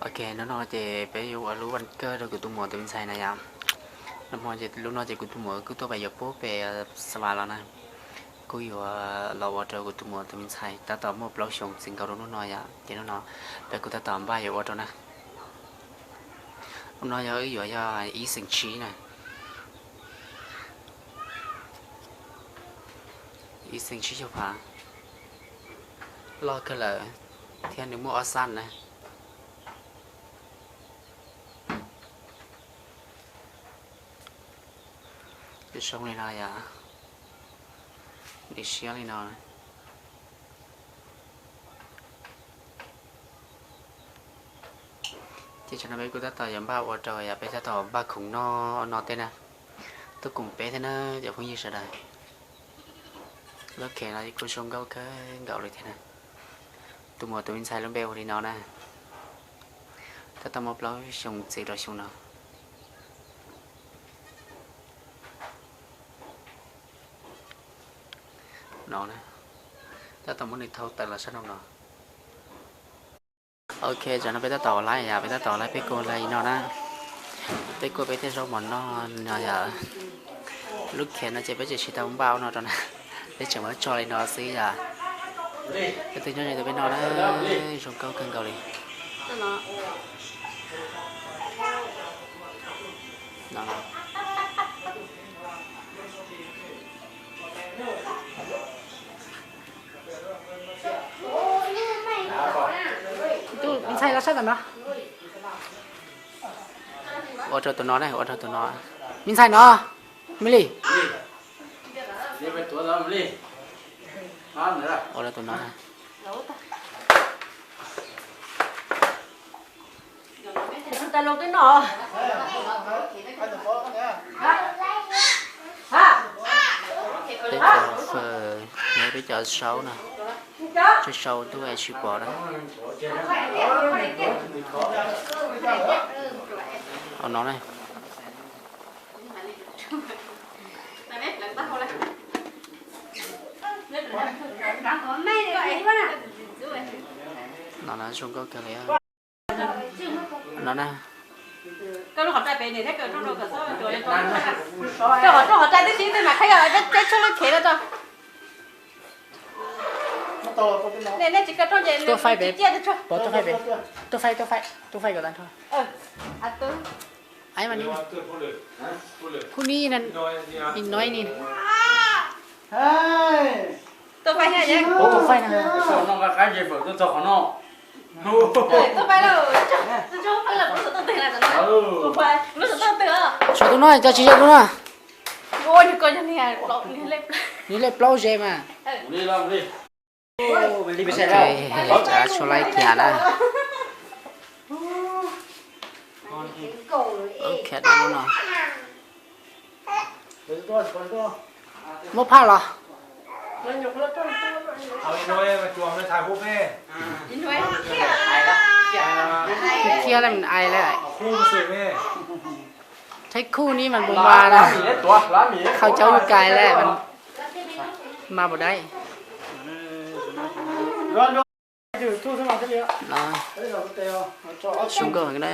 Ok, hnub no ces peb yuav ua lub vaj kawg rau kuv tus muam tus me ntxhais na yom. Hnub no ces, hnub no ces kuv tus muam kuj tuaj pem yuav pub pem Xas Vas los na. Kuj yuav los ua rau kuv tus muam tus me ntxhais tab tom muaj plaub xyoos txwm nkaus rau hnub no yom, ces hnub no peb kuj tab tom npaj yuav ua rau na. Hnub no yog wb yuav yog ib xeem tsib na. Ib xeem tsib caug phav, loj kawg lawm thiab nws muaj ob xab na. Zoo li no yom, nws siab li no. Ces tsam no peb kuj tab tom yuav npaj ua rau yom, peb tab tom npaj khoom noj no tej na. Tuaj koom peb thiab na cov phooj ywg sawv daws. Lub khev no kuj zoo nkauj kawg nkaus li thiab na. Tus muam tus me ntxhais lub npe ua li no na. Tab tom muaj plaub xyoo txwm rau xyoo no. No, tab tom muab nws thau tawm los sab nraum no. Ok, tsam no peb tab tom ua laib yom, peb tab tom ua laib, peb kuj ua laib li no na. Peb kuj peb tej zaub mov noj no yom. Lub khev no ces peb tseem tsis tau npaj ua no rau na, peb tseem muab tso li no xwb yom. Peb tus nyob ze tus peb no na, zoo nkauj kawg nkaus li. No. Tus me ntxhais los sab tom no. Ua rau tus no ne, ua rau tus no. Me ntxhais no, me li. Ua rau tus no. Peb cov fawm, peb cov saub na, tsis saub ntuj es tsis pom na. Au no ne. No na zoo nkauj kawg li. No na. Tuaj faib pem, pov tuaj faib pem, tuaj faib, tuaj faib, tuaj faib kom tag nrho. Ai mas ni, khu ni, i no ni. Tuaj faib na. Saum tus no, cov tsis yog tus no. Nws lej plaub ze mas. Ok, tshuab laib kiag na. Ok, no. Muab phaj los. Thiab lawm, ais lawm. Thaib khuj ni mas npoo mas na. Khau caub yus kais lawm mas npau dai. Zoo nkauj heev na.